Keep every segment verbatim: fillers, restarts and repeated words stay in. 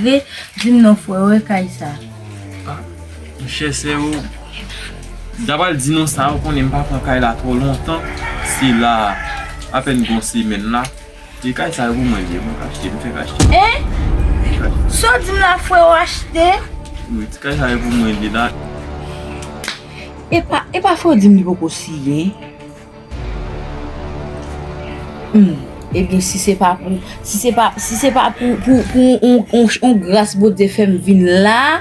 Vre, di m non frè, wè kay sa. Ah, monchè, sè yo, m ta pral di nou sa, ou konnen m pa pran kay la twò lontan. Se la, apèn gon semèn la. E kay sa yo pou mwen li ye, mwen k achte, m fèk achte. Hein? Sa w di m la, frè, w achte? Wi, ti kay sa yo pou mwen li la. E pa, e pa frè w di m li poko siyen? Hmm. Ebyen, si se pa pou, si se pa, si se pa pou, pou, pou on, on, on gras Bondye fè m vin la,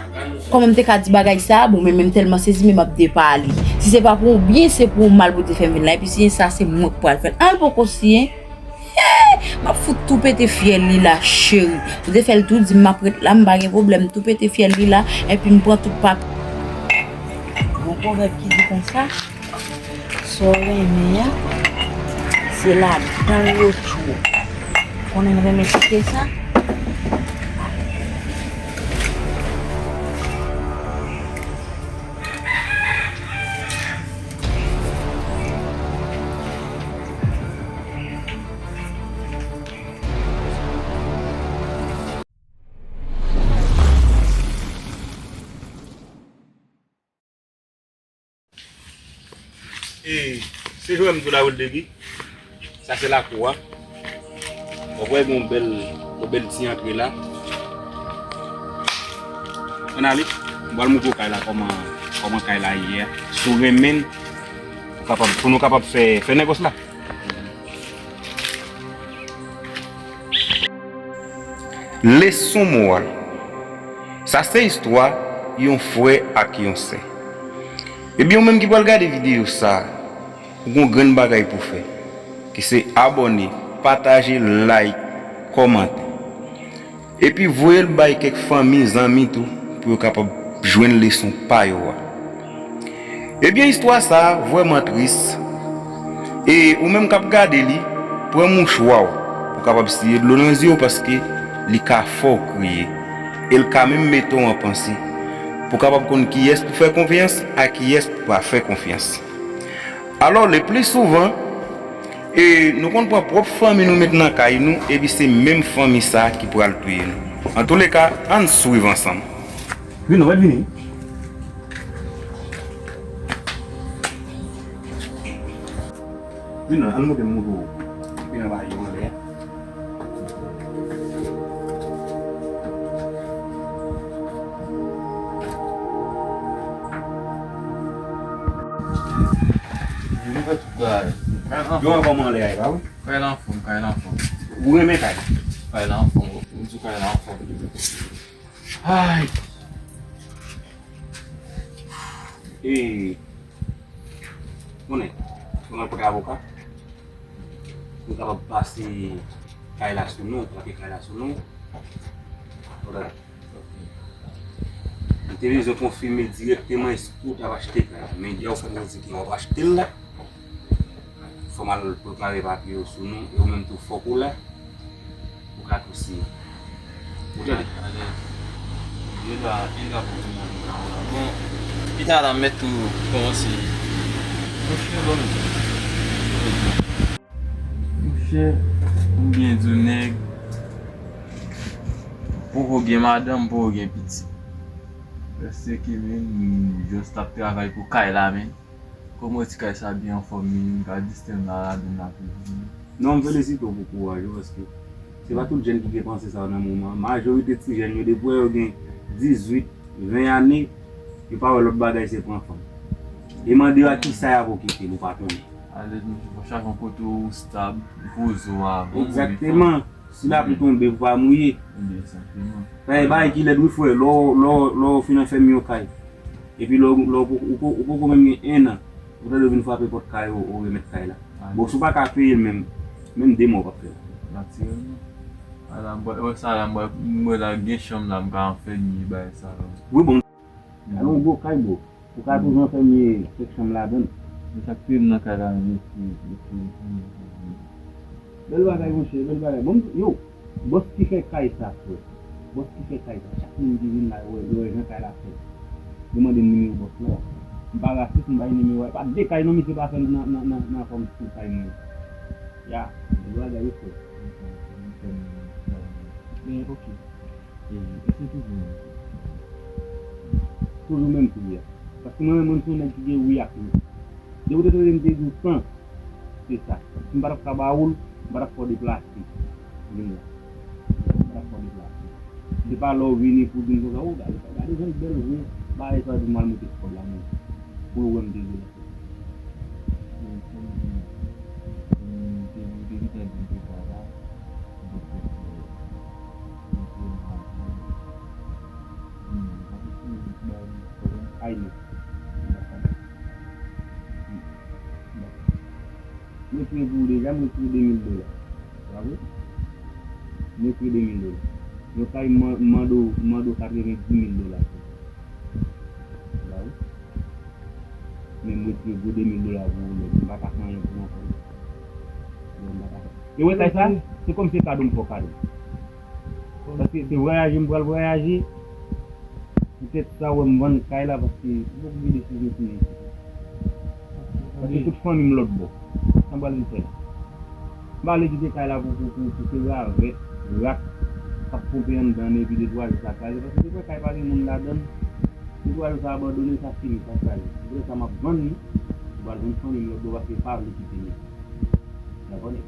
kòman m te ka di bagay sa? Bon, men, men m tèlman sezi, men m ap depale. Si se pa pou on byen, se pou on mal Bondye fè m vin la. Epi siyen sa, se mwen k pral fè l. An, l poko siyen. Hey! M ap fout tou pete fyèl li la, cheri. Ou te fè l tou di m m ap ret la, m pa gen pwoblèm. Tou pete fyèl li la, epi m pran tout papye. Gon pwovèb ki di konsa, sa w renmen an, se ladan l yo tjou. Konnen m renmen kite sa. E, se jwè m di w la, Wildeguy. Sa se lakou a. W ap wè gen yon bèl, yon bèl ti antre la. Ann ale, m pral montre w kay la, kòman, kòman kay la ye a. Si w renmen l, ou kapab, pou nou kapab fè, fè negòs la. Leson moral. Sa se istwa yon frè ak yon sè. Ebyen, ou menm ki pral gade videyo sa a, ou gon grenn bagay pou fè, ki se abòne, pataje, like, kòmante. Epi voye l bay kèk fanmi, zanmi tou, pou yo kapab jwenn leson pa yo a. Ebyen, istwa sa a vrèman tris. E ou menm k ap gade li, pran mouchwa w pou w kapab siye dlo nan zye w, paske li ka fè w kriye. E l ka menm mete w an panse pou w kapab konn kiyès pou fè konfyans ak kiyès pou pa fè konfyans. Alò, le pli souvan, e, nou konn pran pwòp fanmi nou met nan kay nou, epi se menm fanmi sa a ki pral touye nou. Antouleka, ann swiv ansanm. Vin non, mèt vini. Vin non, ann monte m montre w. Vin anba yo anlè a. Yo ankò mwen anlè a, e pa vre? Kay la anfòm, kay la anfòm. Ou renmen kay? Kay la anfòm, ou di kay la anfòm. Ay! E, konnen, konnen kote avoka, nou kapab pase kay la sou non, trake kay la sou non. Alright. M te bezwen konfime dirèkteman èske w t ap achte kay la. Men deja w fè m santi ke w ap achte l la. Fò m al prepare papye yo sou non, e ou menm tou fòk ou la. Ou ka tou siyen. Ou tande? Alèz. Deja, deja pou tout moun. Bon, pita la, m mèt tou kòmanse. Monchè, bon. Monchè, m byen di w, nèg. Poko gen madanm, poko gen pitit. Prèske, men, m just ap travay pou kay la, men. Kòman ti kay sa byen anfòm, men, m ka distèm la, ladann la, pou di. Non, m felisite w pou kouraj ou, paske se pa tout jèn ki gen panse sa yo nan moman an. Majorite ti jèn yo, depi yo gen dizuit, ven ane, yo pa wè lòt bagay, se pran fanm. E mande yo a kisa y ap okipe l, ou pa konnen. Alèz, monchè, fò chak yon kote ou stab, ou poze w avan, ou gen fanm. Egzakteman. Si lapli tonbe, pou pa mouye. Egzakteman. Sa e bagay ki lèd wi, frè. Lè w, lè w, lè w fin anfèmen yon kay, epi lè w, lè w, ou, ou, ou poko menm gen en an, ou tande yo vin frape pòt kay ou, ou remèt kay la. Bon, si w pa ka peye l menm, menm de mwa w p ap fè l. Natirèlman. Ala, m wè sa la, m wè, m wè la gen chanm la, m ka anfèmen bagay sa la. Wi, bon. Alon gwo kay, bro. Ou ka toujou anfèmen kèk chanm ladann. Men sa k touye m nan kay la, mesye, mesye. Bèl bagay, monchè, bèl bagay. Bon, yo, bòs ki fè kay sa, frè. Bòs ki fè kay sa. Chak moun ki vin la, yo wè, yo wè jan kay la fèt. Yo mande m nimewo bòs la. M pa rasis, m bay nimewo a. E pa de kay non, misye pa fè nan, nan, nan, nan fòm stil kay mwen. Ya, bèl bagay, wi, frè. Men, ok. E, èske toujou menm pri? Toujou menm pri a. Paske mwen menm, mwen se yon nèg ki gen wi ak non. Depi w te tande m te di w san, se sa. Paske m pa t ap ka ba ou l, m pa t ap fè w deplase. Vin la. M pa t ap fè w deplase. Se pa lè w vini pou di m konsa, o, gade sa, gade jan l bèl vre, bagay sa, epi m al mete kòb la, non. Pou l wè m te vle. Ay non. Mwen retire pou ou deja, mwen retire de mil dola. Bravo. Mwen retire de mil dola. Yon kay m mande w, m mande w katrevenndis mil dola. Bravo. Men mwen retire gwo de mil dola pou ou, men m pa ka fè anyen pou ou ankò. Men m pa ka fè. E wè kay sa, se kòm se kado m fè w kado. Paske se vwayaje m pral vwayaje. Poutèt sa w wè m vann kay la, paske m poko gen desizyon fini. Paske tout fanmi m lòt bò. Sa m pral vin fè la? M pa vle kite kay la pou, pou, pou, pou se ravèt, rat k ap ponpe anndan l epi de twa jou sa kraze. Paske se vre kay pa gen moun ladan l. De twa jou sa abandone, sa fini, sa kraze. Se poutèt sa m ap vann li. M pral vann fanmi m lòt bò paske m pa vle kite li. Dakò nèt.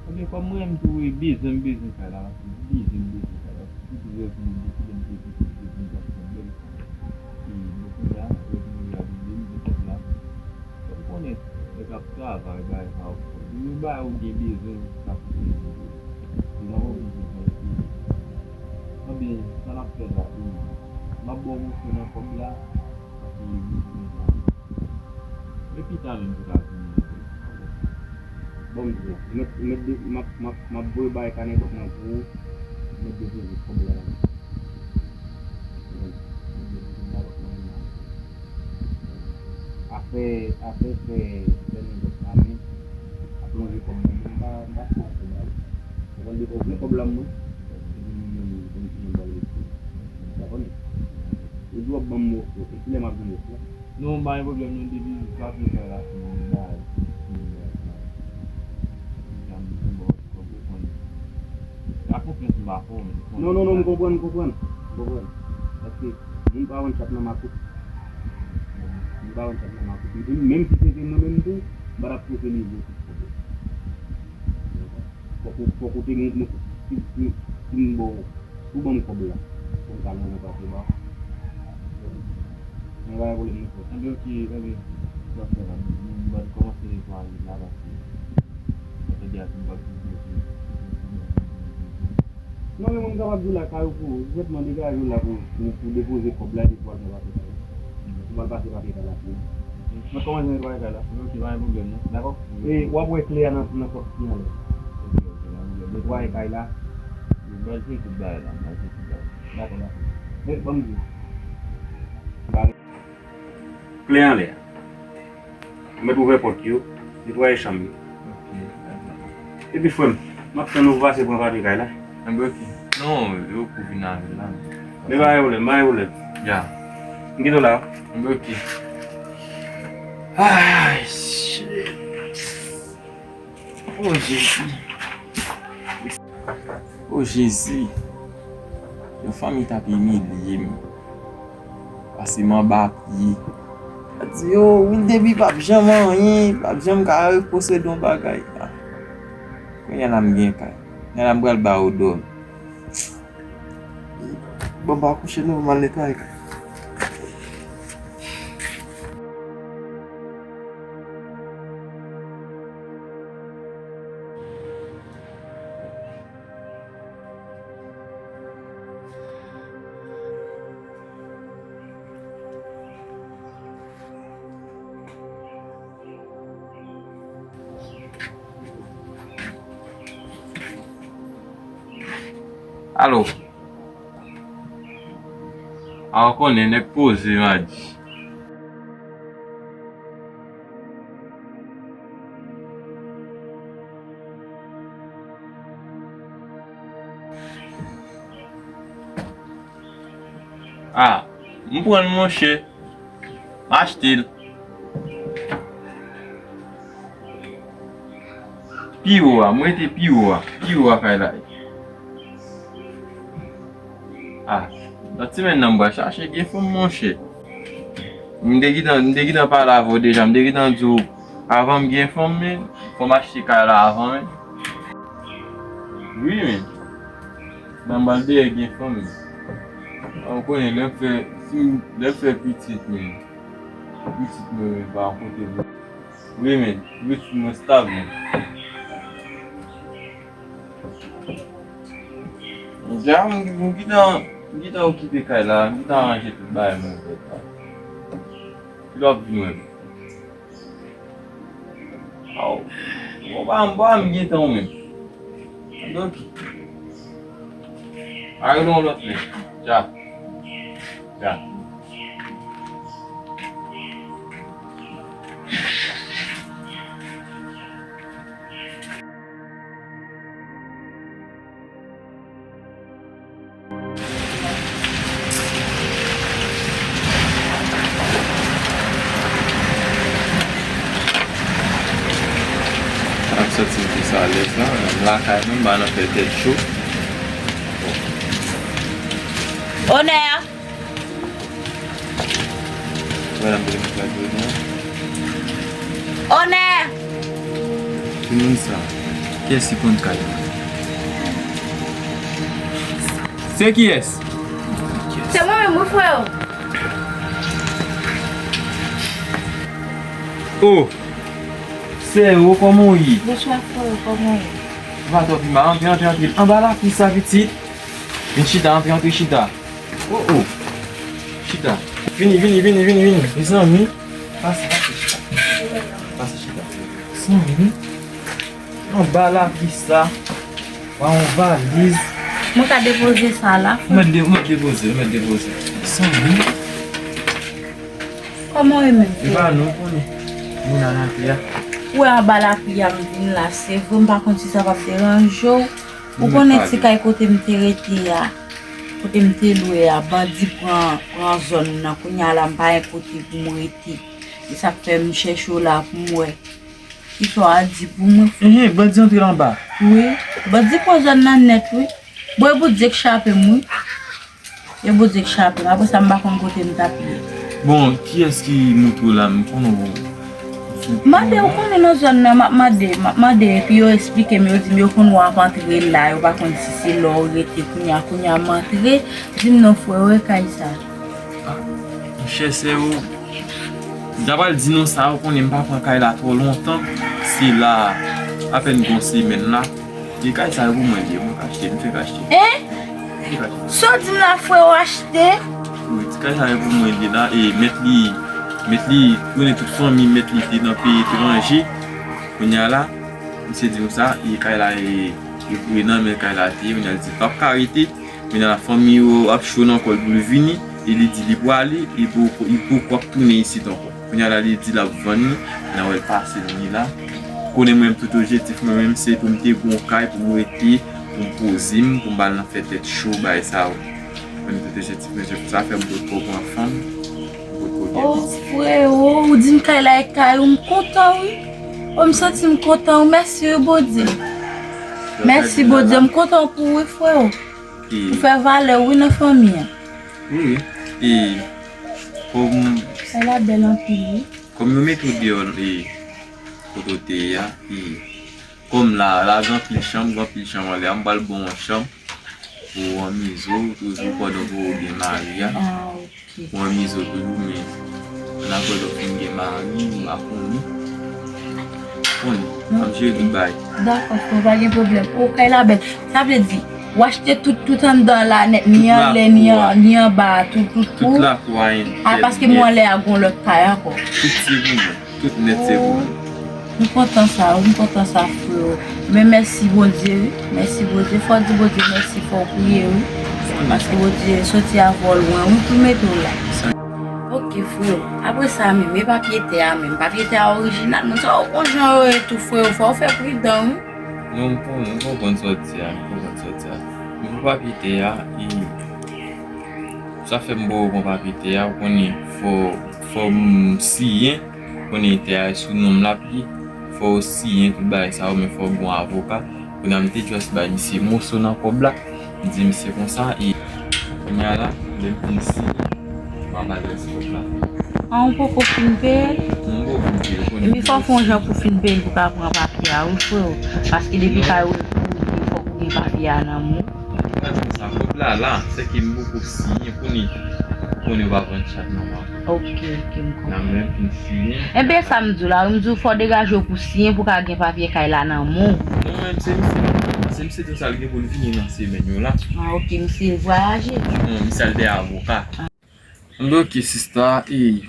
Ebyen, kòm mwen menm tou, wi, bezwen m bezwen kay la, paske m bezwen m bezwen kay la, paske tout rèv mwen deside m te pitit, te vin gade yon bèl fanm. E, bon, kounye a, rèv mwen reyalize, m gen kòb la. Fò m konnen, nèg ap travay, bagay sa yo fò. Depi bagay ou gen bezwen, sa pou bezwen. Ou pa oblije fè l. Ebyen, sa n ap fè la, e, m ap ba w mòso nan kòb la, paske m bezwen sa. Men pita menm pou ta vini. Bon, m di w, m mèt, m mèt de, m ap, m ap, m ap voye bay kanè bòt mwen pou ou, m mèt depoze kòb la. Afè, afè fè, fè nègòs la, men ap lonje kòb mwen, m pa, m pa fè afè ba li. Ou konn depoze kòb la mwen, epi m kontinye ba l rete. Ou konprann? Ou di w ap ban m mòso, e kilè m ap jwenn rès la? Non, pa gen pwoblèm non, depi w ap fè sa la, se yon bagay ki, ki yon bagay ki, ki jan m di w, bon, kòm ou konn. La konfyans m pa fè w, men ou konn. Non, non, non, m konprann, m konprann. M konprann. Paske moun pa vann chat nan makout. Moun pa vann chat nan makout. Menm, menm si se te mwen menm tou, m pa t ap prefere li voye tout kote. Fòk ou, fòk ou te gen, si, si, si m ba w Ou ban m kòb la pou m ka lonje pase ba w. Mwen pa gen pwoblèm non frè. Enben, ok, enben, sa fè la, nou, nou, nou pral kòmanse netwaye la, paske sa fè de a ki m p ap vin bloke. Non, men mwen m kapab di w la, kay ou pou, ou sèlman degaje w la pou, pou, pou depoze kòb la, epi pou al pase kay la. Ou pral pase pa pye kay la pou ou. Mwen kòmanse netwaye kay la. Ok, pa gen pwoblèm non. Dakò? E w ap wè kle a nan, nan pòt ki anlè. Ok, ok, pa gen pwoblèm. Netwaye kay la. Mwen pral fè tout bagay la, mwen pral fè tout bagay. Dakò, dakò. Men, ban m di w. Kle anlè a. Ou mèt ouvè pòt yo, netwaye chanm yo. Ok. Epi frè m, m ap tann ou pase pran papye kay la. Enben, ok. Non, yo pou vin avè l la. Men pa gen pwoblèm, pa gen pwoblèm. Ya. M kite w la. Enben, ok. Ay, shit. Oh, Jezi. Oh, Jezi. Yon fanmi t ap imilye m. Pase m anba pye. Sa di, yo, Wildebi p ap janm anyen, p ap janm ka reposede yon bagay. Ah. Kounye a la m gen kay. Kounye a la m pral ba yo dòmi. Bon, m pa kouche non, m al netwaye kay. Alo. A, ou konnen, nèg poze, m a di. A, m pran l, monchè. M achte l. Pi wo a, m rete pi wo a. Pi wo a kay la ye. Ah, lòt semèn nan m pral chache gen fanm, monchè. M te gentan, m te gentan pale avè w deja, m te gentan di w avan m gen fanm, men fò m achte kay la avan, men. Wi, men. Nan m pral dèyè gen fanm, men. Ou konnen, lè m fè, si m, lè m fè pitit, men. Pitit mwen, men, pa kote mwen. Wi, men. Pitit mwen stab, men. Deja, m, m gentan, m gentan okipe kay la, m gentan ranje tout bagay mwen fèt la. Kilè w ap vin wè m? Aw, bon, pa m, pa m gentan w menm. Donk, a rele yon lòt lè. Dja. Dja. Ap sòti m plis alèz la, m lakay mwen, m pa nan fè tèt cho. Onè! Madanm vle fè gade la. Onè! Ki moun sa? Kiyès ki konn kay mwen? Se kiyès? Se mwen menm, wi, freo. Oh! Sè, o, kòman w ye? Bonswa, freo, kòman w ye? Sa va twò pi mal. Antre, antre, antre. Anba lapli sa, pitit. Vin chita, antre, antre, chita. Oh, oh. Chita. Vini, vini, vini, vini, vini. Mezanmi. Pase, pase, chita. Pase, chita. Mezanmi. Anba lapli sa. Wa yon valiz. Mwen ka depoze sa la, frè? Mwen de-, mwen depoze, mwen depoze. Mezanmi. Kòman w ye menm, frè? E pa nou konnen. Moun an antre a. Ou wè anba lapli a m vin la, se vre m pa konn si sa p ap deranje w. Ou konnen ti kay kote m te rete a, kote m te lwe a, bandi pran, pran zòn nan. Kounye a la, m pa gen kote pou m rete. Se sa k fè m chèche w la pou m wè kisa w a di pou mwen, frè. Enhen, bandi antre anba. Wi, bandi pran zòn nan nèt, wi. Bon, e Bondye k chape m, wi. E Bondye k chape m. Apre sa, m pa konn kote m t ap ye. Bon, kiyès ki montre w la? M konnen w. Mande, ou konnen nan zòn nan, m ap mande, m ap mande, epi yo eksplike m, yo di m yo konn wè w ap antre la, yo pa konn si se la w rete kounye a, kounye a m antre, di m non, frè, wè kay sa. Ah, monchè, sè, ou, m ta pral di nou sa, ou konnen m pa pran kay la twò lontan, se la, apèn gon semèn la. E kay sa yo pou mwen li ye, mwen k achte, m fèk achte. Hein? M fèk achte. Sa w di m la, frè, w achte? Wi, ti kay sa yo pou mwen li ye la, e mèt li, mèt li tounen tout fanmi, mèt li te nan peyi etranje. Kounye a la, misye di m sa, e kay la, e, e, e nan men kay la te ye, kounye a l di l p ap ka rete. Kounye a la, fanmi yo ap cho nan kò l pou l vini, e li di li pwale, e poko, li poko ap tounen isit ankò. Kounye a la, li di l ap vann li, n a wè l pase l ni la. Konnen mwen menm tout objektif mwen menm se pou m te gon kay pou m rete, pou m poze m, pou m pa al nan fè tèt cho, bagay sa yo. Mwen menm tout objektif mwen se pou sa fè m potko pran fanm, m potko gen pitit. Oh, freo, ou di m kay la e kay ou, m kontan wi. Oh, m santi m kontan wi, mèsi wi Bondye. Mèsi Bondye, m kontan pou ou wi freo. Ou fè valè wi nan fanmi an. Wi, wi. E kòm... Kay la bèl anpil wi. Kòm yo mete w deyò, e, kote w te ye a, e, kòm la, la gen anpil chanm, gen anpil chanm anlè a, m pral ba w yon chanm pou w anmize w toujou pandan ke w gen mari a. Ah, ok. Pou w anmize w toujou, men ann apre lè w fin gen mari, m pa konnen. Konnen, m ap jere tout bagay. Dakò, frè, pa gen pwoblèm. O, kay la bèl. Sa vle di, w achte tout, tout anndan la nèt, ni anlè, ni an, ni anba, tout, tout, tout. Tout lakou a. A, paske m wè anlè a gon lòt kay ankò. Tout se pou mwen. Tout nèt se pou mwen. M kontan sa, wi, m kontan sa, frè. Men mèsi Bondye, wi. Mèsi Bondye. Fò w di Bondye mèsi, fò w priye, wi. Paske Bondye soti avè w lwen, wi, pou l mete w la. Ok, frè. Apre sa menm, e papye tè a menm. Papye tè a orijinal, men sa w konn jan yo ye tou, frè. Fò w fè pridan, wi. Non, m konn, m konprann sa w di a, m konprann sa w di a. Men pou papye tè a, e, sa fè m poko pran papye tè a, ou konnen, fò, fò m siyen, ou konnen tè a sou non m l ap ye, fò w siyen tout bagay sa yo, men fò w gon avoka. Kounye a m te just bay misye moso nan kòb la, m di misye konsa, e, Kounye a la, lè m fin siyen, m ap adrese kòb la. An, ou poko fin peye l? M poko fin peye l, konnen. Epi fò w fè yon jan pou w fin peye l pou w ka pran papye a, wi, freo. Paske depi kay ou ye pou w ye, fòk ou gen papye a nan men w. Ou pa di m sa, kòb la la, sèke m poko siyen, konnen, konnen yo pa vann chat nan mwen. Ok, ok, m konprann. Nan men m fin siyen. Enben, sa m di w la, wi, m di w fò w degaje w pou w siyen pou w ka gen papye kay la nan men w. Non, men se misye, se misye di sa l gen pou l vini nan semèn yo la. Ah, ok, misye vwayaje. Non, misye al dèyè avoka. M di ok, sista, e,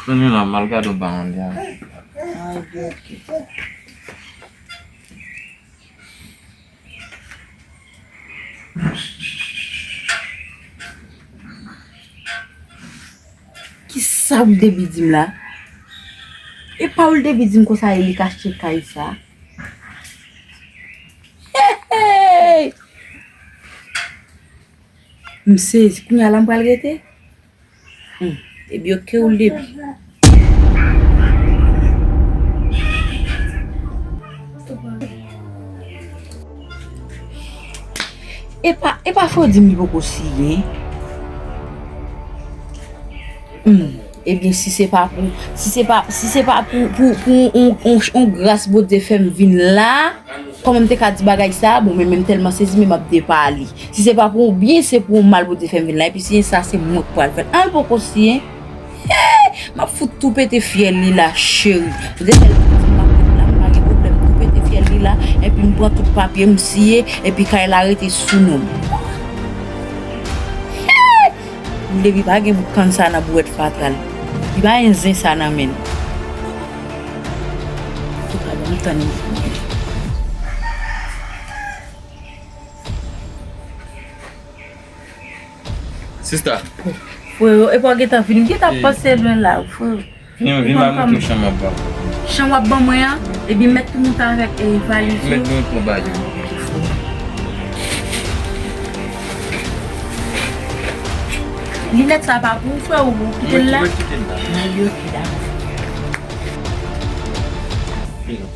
konnen la, m al gade yon bagay anlè a. Ah, ok, ok. Kisa Oul Debi di m la? E pa Oul Debi di m konsa e li k achte kay sa? Hey, hey! M sezi, kounye a la m pral rete? Hmm. Ebyen, ok, Oul Debi. Epa, epa fò di m li poko siyen. Hmm. Ebyen, si se pa pou, si se pa, si se pa pou, pou, pou on, on, on gras Bondye fè m vin la, kòman m te ka di bagay sa? Bon, men, men m tèlman sezi, men m ap depale. Si se pa pou yon byen, se pou yon mal Bondye fè m vin la. Epi siyen sa, se mwen k pral fè l. An, l poko siyen. Hey! M ap fout tou pete fyèl li la, cheri. Ou te fè l pou di m m ap ret la, m pa gen pwoblèm. Tou pete fyèl li la, epi m pran tout papye, m siye, epi kay la rete sou non m. Hey! Depi pa gen bout kann sa nan bouwèt fatra l. Li pa gen zen sa nan men l. Antouka, ban m tann li. Sista. Frero, epa w gentan vini? M gentan ap pase lwen la, frero. Vin, vin ba mwen tou chan m ap ba w. Chan w ap ban mwen an, epi mèt tou monte avèk, e, valiz ou. Mèt nou pran bagay yo. Ok, frero. Linèt sa pa pou ou, frero, ou kite l la? Mwen kite l la. Nan li, ok, dakò. Vin non.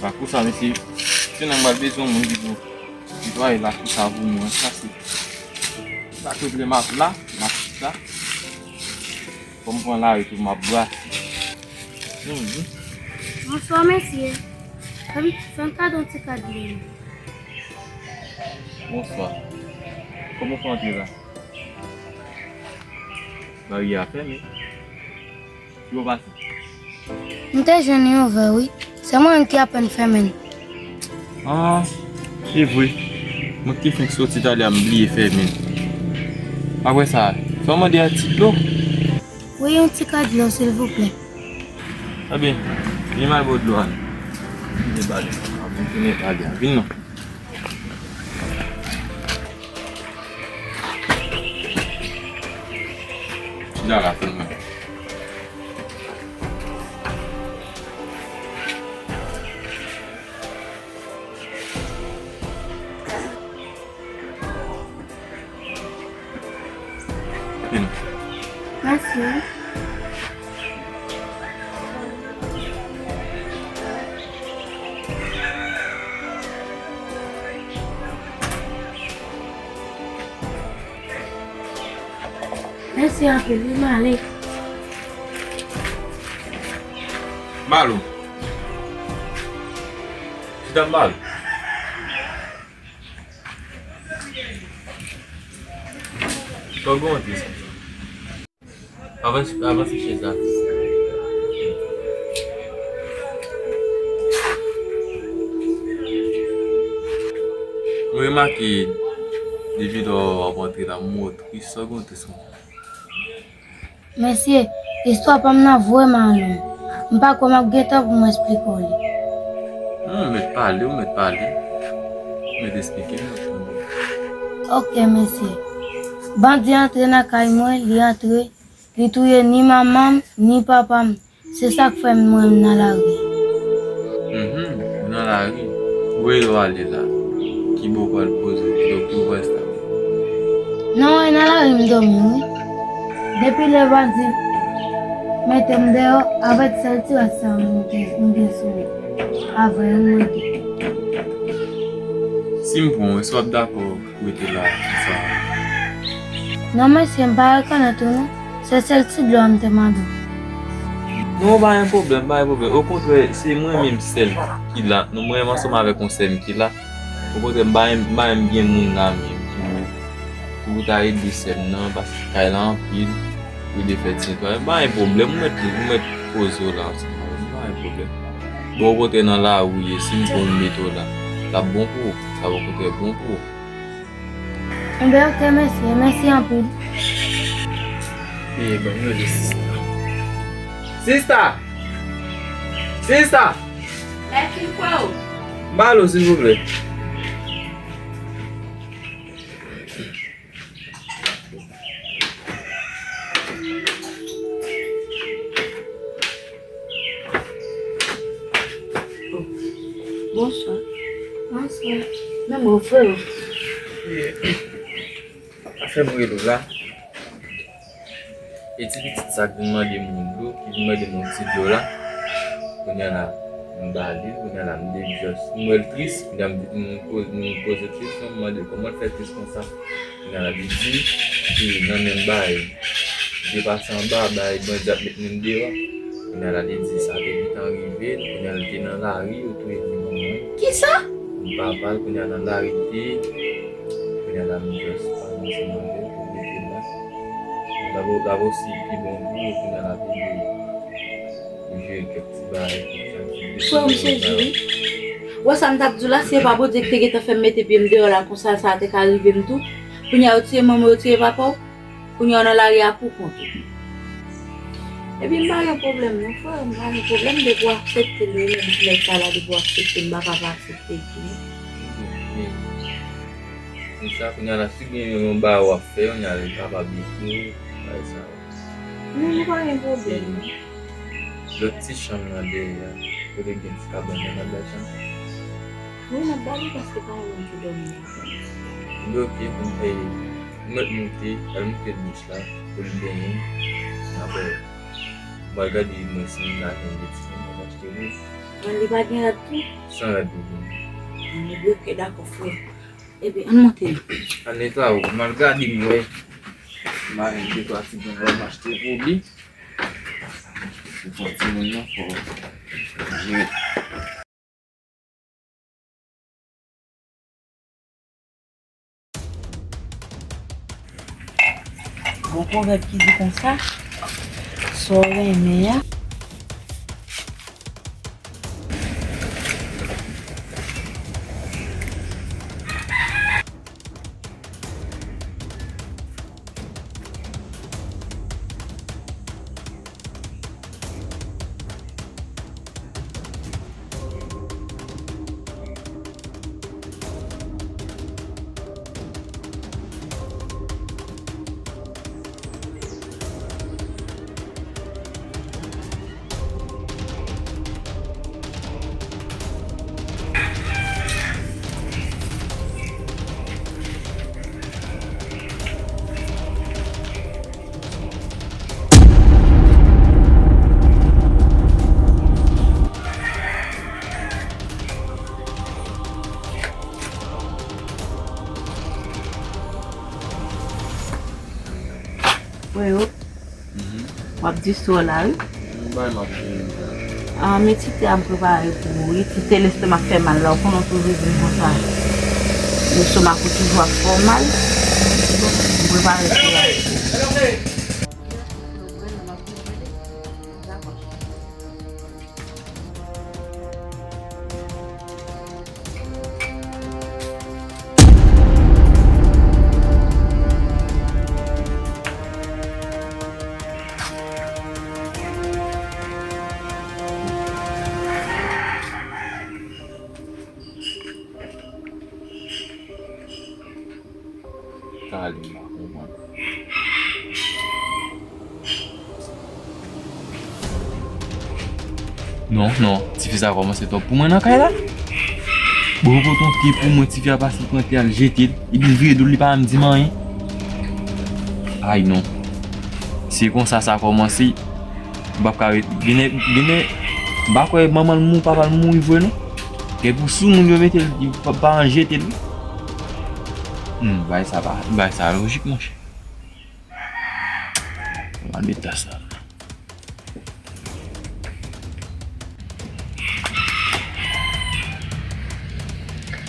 Lakou sa, mesye, se nan m pral bezwen moun ki pou netwaye lakou sa pou mwen. Sa se, sa se lè m ap la, m ap chita. Fò m pran lari tou, m ap brase. Mhm. Bonswa, mesye. Fè m, fè m kado yon ti kad dlo. Bonswa. Kòman w fè antre la? Baryè a fèmen. Ki w pase? M te jwenn yon vè, wi. Se mwen menm ki apèn fèmen l. Ah, se vre. Mwen ki te fenk soti talè a, m bliye fèmen l. Apre sa, sa w mande a ti dlo? Wi, yon ti kad dlo, silvouplè. Ebyen, vin m al ba w dlo a. Vin pale. Vin pale. Vin non. Chita la sèlman. Vin. Mèsi. Mèsi anpil, wi, m ale. Malo. Chita, Malo. Sa w gen w di sa? Avanse, avanse chèz la. Mwen remake depi lè w ap antre la, m wè w tris, sa w gen w tris konsa? Mesye, istwa pa m nan vrèman long. M pa kwè m ap gen tan pou m esplike w li. Hmm, ou mèt pale, ou mèt pale. Mwen te eksplike m, m ap tande. Ok, mesye. Bandi antre nan kay mwen, li antre, li touye ni manman m, ni papa m. Se sa k fè m, mwen, m nan lari. Mhm, ou nan lari. Kote w ale la? Ki bò w pral poze w? Ki bò, ki bò w pral stable? Non, mwen nan lari, m dòmi, wi. Depi lè bandi mete m deyò, avèk sèl ti rès sa m gen, m gen sou mwen. Avè yo, m rete. Si m pran w, èske w ap dakò rete la konsa? Non, mesye, m pa rekonèt ou, non. Se sèl ti dlo a m te mande w. Non, pa gen pwoblèm, pa gen pwoblèm. Okontrè, se mwen menm sèl ki la. Non, mwen menm ansanm avèk yon sè m ki la. Okontrè, m pa renmen, m pa renmen gen moun la menm pou, pou ta ede sè m nan, paske kay la anpil, pou ede fè ti netwayaj. M pa gen pwoblèm, ou mèt, ou mèt poze w la ansanm avè m, pa gen pwoblèm. Bon, okontrè, nan lari w ye, si m pran w, m mete w la, l ap bon pou ou, l ap okontrè bon pou ou. Enben, ok, mesye, mèsi anpil. E, ban m rele sista. Sista! Sista! Lakin kwa ou? M pale w, silvouplè. Oh. Bonswa. Bonswa. Men mwen, frè. Afè m rele w la. E ti pitit sa k vin mande m yon dlo, ki vin mande m yon ti dlo la. Kounye a la, m ba li l, kounye a la, m te just, m wè l tris, kounye a m, m, m poze l kesyon, m mande l kòman l fè tris konsa. Kounye a la, li di, li nan menm bay, li te pase anba, bay bandi ap met moun deyò. Kounye a la, li di, sa te gentan rive l, kounye a l te nan lari, yo touye li nan men. Kisa? M papa l, kounye a nan lari l te ye. Kounye a la, m just pale ansanm avè l pou l rete la. L ap, l ap osi pi bon pou yo, kounye a la, pou yo, pou jere kèk ti bagay konsa, ti blesi. Frè m sezi, wi. Ou wè sa m t ap di w la, si se pa Bondye ki te gentan fè m mete pye m deyò la, konsa sa te ka rive m tou. Kounye a, yo tiye manman w, yo tiye papa w. Kounye a w nan lari a pou kont ou. Epi m pa gen pwoblèm non, frè, m pa gen pwoblèm depi w aksepte l, wi, menm ti nèg sa la, depi w aksepte l, m pa ka pa aksepte l tou, non. Men, men sa, kounye a la, si gen yon bagay w ap fè, kounye a l kapab ekri w, bagay sa yo. Non, nou pa gen pwoblèm, non. Lòt ti chanm nan dèyè a, kote gen ti kabann nan, n ap bay chanm sa? Wi, n ap ba li paske pa yon moun ki dòmi la. Ebyen, oke, pou m fè, m mèt moute, al moute douch la, pou l benyen. Apre, m al gade mwen si m ka jwenn de ti moun m ap achte pou li. An, li pa gen rad tou? San rad li gen. An, ebyen, oke, dakò, frè. Ebyen, ann monte. Ann netwaye, m al gade m wè. M pa gen de twa ti moun m ap achte pou li. Pou fè timoun nan, fò jere. Gon pwovèb ki di konsa, sa w renmen an. Freo, w ap distrè w la, wi. Bay m ap fini. Ah, men ti te a m prepare pou ou, wi. Ti te lestomak fè mal la, ou konnen w toujou di m konsa. Lestomak ou toujou ap fè w mal. M prepare ti a pou ou. Pale, m pa konprann. Non, non, tifi sa kòmanse twòp pou mwen nan kay la. Bon, kote yon te pou mwen, tifi a pase pran te al jete l, epi l vire do l, li pa menm di m anyen. Ay non. Se konsa sa kòmanse. M p ap ka ret. Genlè, genlè, m pa kwè manman l mouri, papa l mouri vre non. Gen pou sou moun yo mete l, pa, pa an jete l wi. Hmm, bagay sa pa, bagay sa lojik, monchè. Mwen al met tas la.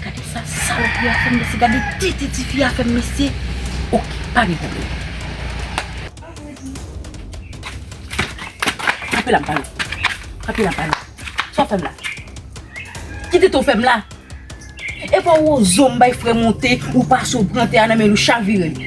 Gade sa salopri a fè m, mesye. Gade tete tifi a fè m, mesye. Oke, pa gen pwoblèm. Kanpe la, m pale. Kanpe la, m pale. Sa w fè m la? Ki tete w fè m la? Epa w wozo m bay frè monte, ou pase w pran tè a nan men l, ou chavire l.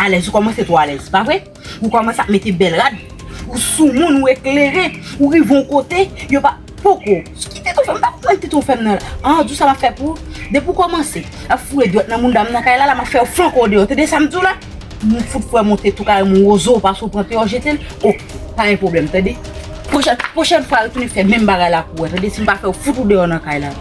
Alèz, ou kòmanse twò alèz, pa vre? Ou kòmanse ap mete bèl rad. Ou sou moun, ou eklere, ou rive yon kote, yo pa, poko. Ki tete w fè m? M pa konprann tete w fè m nan la. An, di w sa m ap fè pou ou. Depi w kòmanse ap foure dwèt nan mounda m nan kay la, la m ap fè w flanke w deyò. Tande sa m di w la? M fout frè monte tou kare m wozo, pase w pran tè a w jete l. Oke, pa gen pwoblèm, tande? Pwochèn, pwochèn fwa, retounen fè menm bagay la pou wè, tande? Si m pa fè w fout ou deyò nan kay la.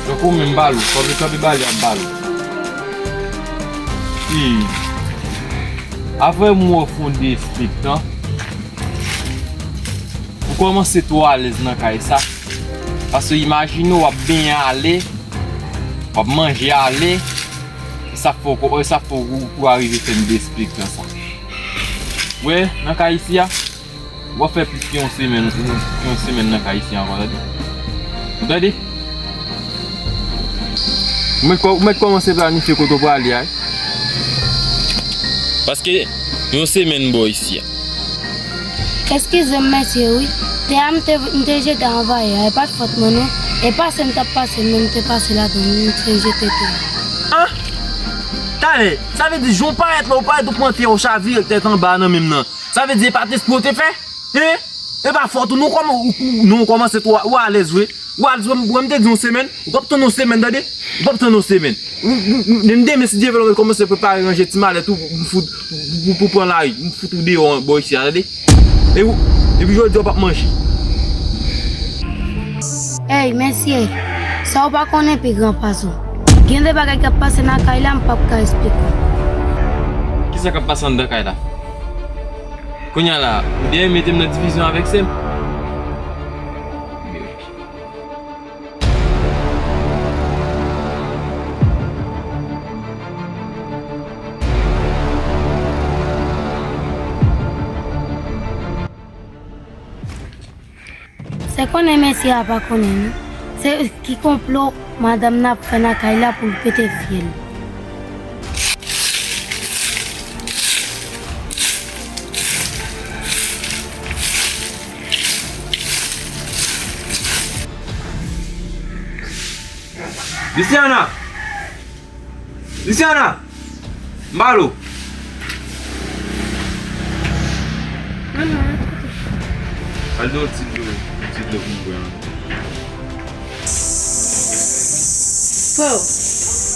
Donk ou menm bal ou, kòm li kanpe bal li ap bal ou. Hmm. Apre m wè w fè yon derespektan, ou kòmanse twò alèz nan kay sa. Paske imajine w ap benyen ale, w ap manje ale, e sa fè w, e sa fè w, ou, ou arive fè m derespektan sa. Wè, nan kay isi a, w ap fè plis ke yon semèn, plis ke yon semèn nan kay isi ankò, tande? Ou tande? Ou mèt kò-, ou mèt kòmanse planifye kote w prale a, wi. Paske yon semèn bò isi a. Eskize m, mesye, wi. Tè a m te, m te jete anvayè a, e pa t fòt mwen, non. E pase m t ap pase, men m te pase ladan l, m te jete tè a. Ah! Talè, sa vle di, jan w parèt la, ou parèt ou pran tè a, ou chavire l tèt anba nan men m nan. Sa vle di, e pa t espre w te fè? Hein? E pa fòt ou, non, kòman ou, ou, non, ou kòmanse twò, ou alèz vre. Ou alèz, wè m, wè m te di yon semèn, ou p ap tann yon semèn, tande? Ou p ap tann yon semèn. Ou, ou, ou, demen, demen, si Dye vle, ou mèt kòmanse prepare ranje ti malèt ou, m fout, pou, pou, pou pran lari, m fout ou deyò, bò isi a, tande? E ou, epi jodi a ou p ap manje. Ey, mesye, sa w pa konnen pi gran pase w. Gen de bagay k ap pase nan kay la, m p ap ka esplike w. Kisa k ap pase anndan kay la? Kounye a la, ou dèyè mete m nan divizyon avèk sè m? Se konnen mesye a pa konnen, non. Se ki konplo madanm nan ap fè nan kay la pou l pete fyèl. Luciana! Luciana! M ba l ou. Manman, al pote. Al nan yon ti dlo, yon ti dlo pou m bwè an. Po.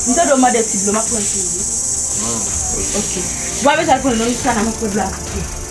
M tande w mande ti dlo, m ap pran ti dlo. Ah, ok. Ok. Ou pa bezwen al pran non, Luciana, m ap pran dlo a pou ou.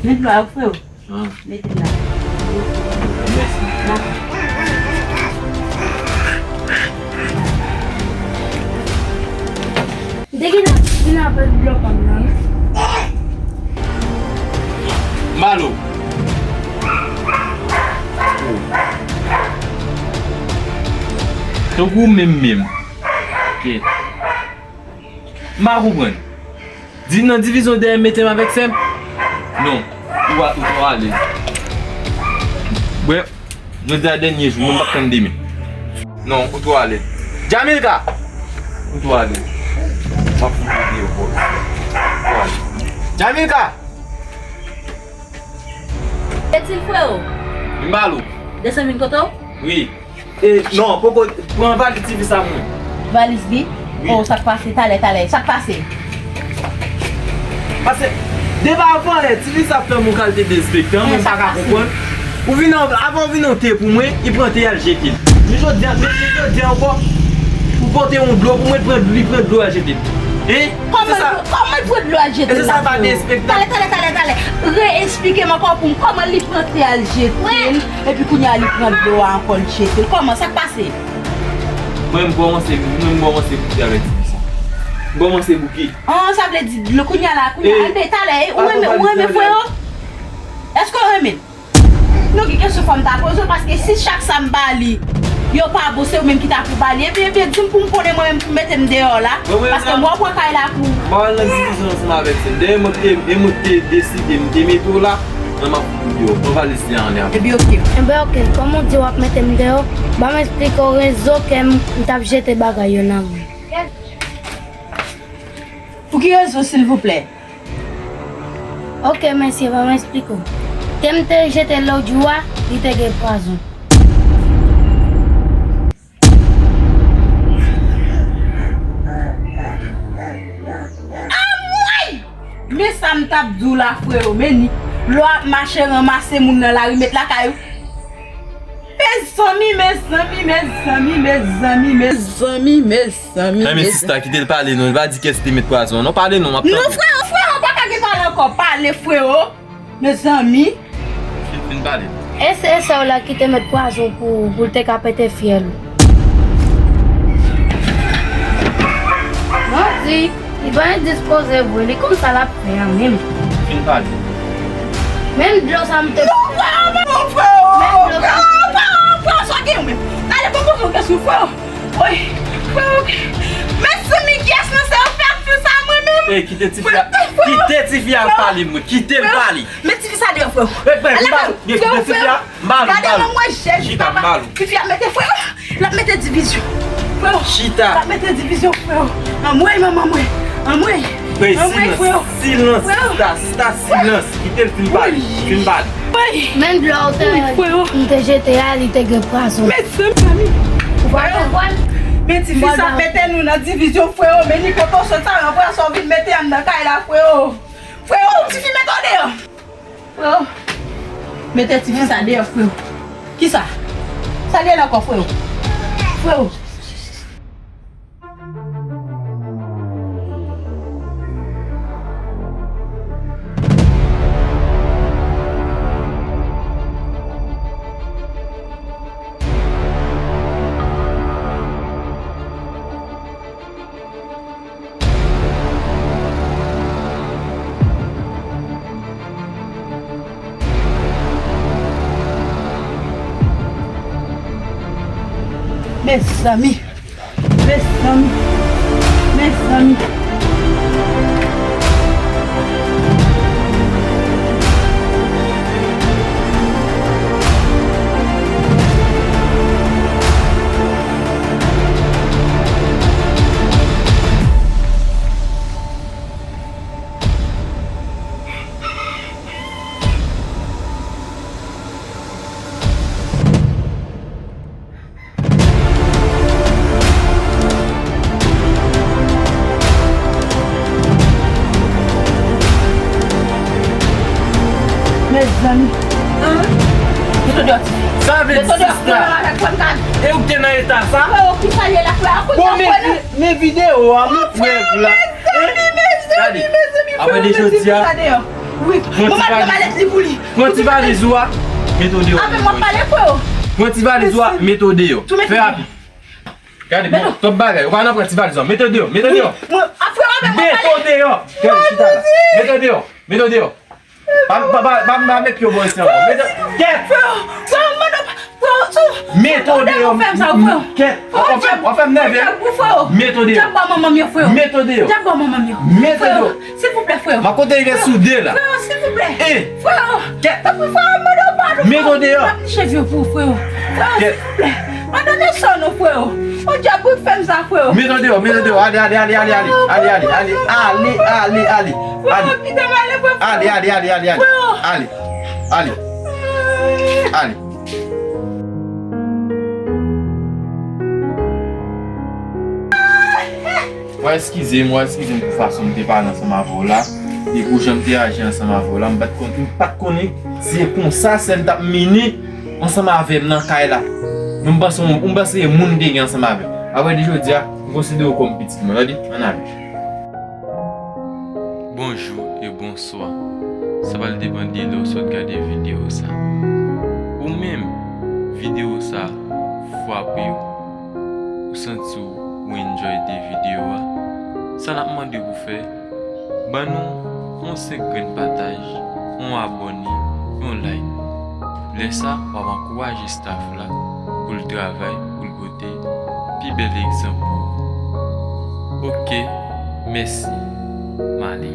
Men dlo a, freo. Ah. Mete la. Mèsi. M te gen nan, gen nan avèk dlo pa m nan. Malo. Tankou ou menm menm. Kèt. M pa konprann. Di nan divizyon dèyè m mete m avèk sè m? Non. Ou a, ou twò alèz. Brèf, jodi a dènye jou, mwen m p ap tann demen. Non, ou twò alèz. Jamilka! Ou twò alèz. M ap fout ou deyò, bò. Ou twò alèz. Jamilka! Etil, freo? M ba l ou. Desann vin kote w? Wi. E, non, poko, pran valiz tifi sa pou mwen. Valiz li? Wi. Oh, sa k pase? Talè, talè. Sa k pase? Paske, depi avan yè, tifi sa ap fè m yon kalite derespektan, mwen m pa ka konprann. Ou vin an, avan ou vin an te pou mwen, li pran te al jete l. Men jodi a, men jodi a ankò, ou pote yon dlo pou mwen, li pran, li pran dlo al jete l. Hein? Kòman l pran dlo al jete l la, freo? Talè, talè, talè, talè. Re-eksplike m ankò pou m kòman li pran te al jete l, epi kounye a li pran dlo a ankò l jete l. Kòman sa k pase? Mwen, m kòmanse, mwen, m kòmanse bouke avèk tifi sa. M kòmanse bouke. An, sa vle di, kounye a la, kounye a, enben, talè, ou renmen, ou renmen freo? Èske w renmen l? Non, gen kesyon fò m ta poze w, paske si chak sa m ba li, yo pa bon, se ou menm ki ta pou ba li, ebyen, ebyen, di m pou m konnen mwen menm pou m mete m deyò la, paske mwen w pran kay la pou. M pa al nan divizyon ansanm avèk sè m. Dèyè mwen te, e mwen te deside, m te mete w la, mwen m ap fout ou deyò. Pran valiz li a anlè avè m. Ebyen, oke. Ebyen, oke. Kòm ou di w ap mete m deyò, ban m eksplike w rezon ke m, m t ap jete bagay yo nan men. Pou ki rezon, silvouplè? Oke, mesye, ban m eksplike w. Te m te jete lòt jou a, li te gen pwazon. Anmwey! Men sa m t ap di w la, freo, men ni lè w ap mache ranmase moun nan lari, met lakay ou. Mezanmi, mezanmi, mezanmi, mezanmi, mezanmi, mezanmi. Enben, sista, kite l pale non, li pa di kiyès ki te met pwazon an non, pale non, m ap tande. Non, freo, freo, pa ka gen pale ankò, pale, freo. Mezanmi. Fin, fin pale. E se, e sè w la ki te met pwazon pou, pou l te ka pete fyèl ou. Non, di. Li pa endispoze vre, li konn sa l ap fè a menm. Fin pale. Menm dlo sa m te. Non, freo, non, freo, freo, freo, freo, sa gen ou menm. Talè, poko fè w kesyon, freo. Woy, freo. Mezanmi, kiyès nan se yo fè m fè sa mwen menm? Ey, kite tifi a, kite tifi a pale, mwen, kite l pale. Met tifi sa deyò, freo. Ey, freo, kite tifi a. Gade manman mwen, Jezi papa. Tifi a mete, freo. L ap mete divizyon. Freo. Chita. L ap mete divizyon, freo. Anmwey, manman mwen. Anmwey. Anmwey, freo. Silans, silans, sista, sista, silans. Kite l fin pale. Fin pale. Men dlo a ou te, m te jete a, li te gen pwazon. Mezanmi. Ou pa konprann? Men tifi sa mete nou nan divizyon, freo. Men ni kote w sot sa, apre sa w vin mete anndan kay la, freo. Freo, tifi mete w deyò. Freo, mete tifi sa deyò, freo. Kisa? Sa l ye la ankò, freo? Freo. Mezanmi, mezanmi, mezanmi. Mezanmi. Mete w deyò, tifi. Sa vle di sa. E ou k te nan eta sa? Freo, ki sa l ye la, freo? Bon, men, men videyo a, men prèv la. Mezanmi, mezanmi, mezanmi, freo, mete sa deyò. Wi. Bon, m ap pran malèt li pou li. Pran ti valiz ou a, mete w deyò. Avè m w ap pale, freo. Pran ti valiz ou a, mete w deyò. Fè rapid. Gade, bon, twòp bagay. Ou pa nan pran ti valiz ou a. Mete w deyò, mete w deyò. Mete w deyò. Gade, chita la. Mete w deyò, mete w deyò. Pa, pa, pa, pa, pa met pye w bò isi ankò. Mete, kèt. Mete w deyò. Kèt. W ap fè m, w ap fè m nève. Mete w deyò. Mete w deyò. Mete w deyò. Silvouplè, freo. M ap konte rive sou de la. Freo, silvouplè. Freo. Kèt. Tanpri, freo, m mande w padon. Mete w deyò. M ap niche vye pou ou, freo. Freo, silvouplè. Padone sè w non, freo. Bondye ap fè m sa, freo. Mete w deyò, mete w deyò. Ale, ale, ale, ale, ale. Ale, ale, ale. Ale, ale, ale, ale, ale. Freo, kite m ale, freo. Ale, ale, ale, ale, ale. Ale. Ale. Ale. W a eskize m, w a eskize m pou fason m te pale ansanm avè w la, e pou jan m te aji ansanm avè w la. M pa t konn, m pa t konnen se konsa sè m t ap mennen ansanm avè m nan kay la. Men m panse, m panse se moun m te gen ansanm avè m. Apre de jodi a, m konsidere w kòm pitit mwen, tande? Ann ale. Bonjou e bonswa. Sa pral depann de lè w sot gade videyo sa. Ou menm, videyo sa frape w, ou santi w enjoy de videyo a, sa n ap mande w pou fè, ban nou yon senk grenn pataj, yon abòne, yon like. Lè sa, w ap ankouraje staff la pou l travay, pou l pote pi bèl egzanp pou ou. Oke, mèsi. M ale.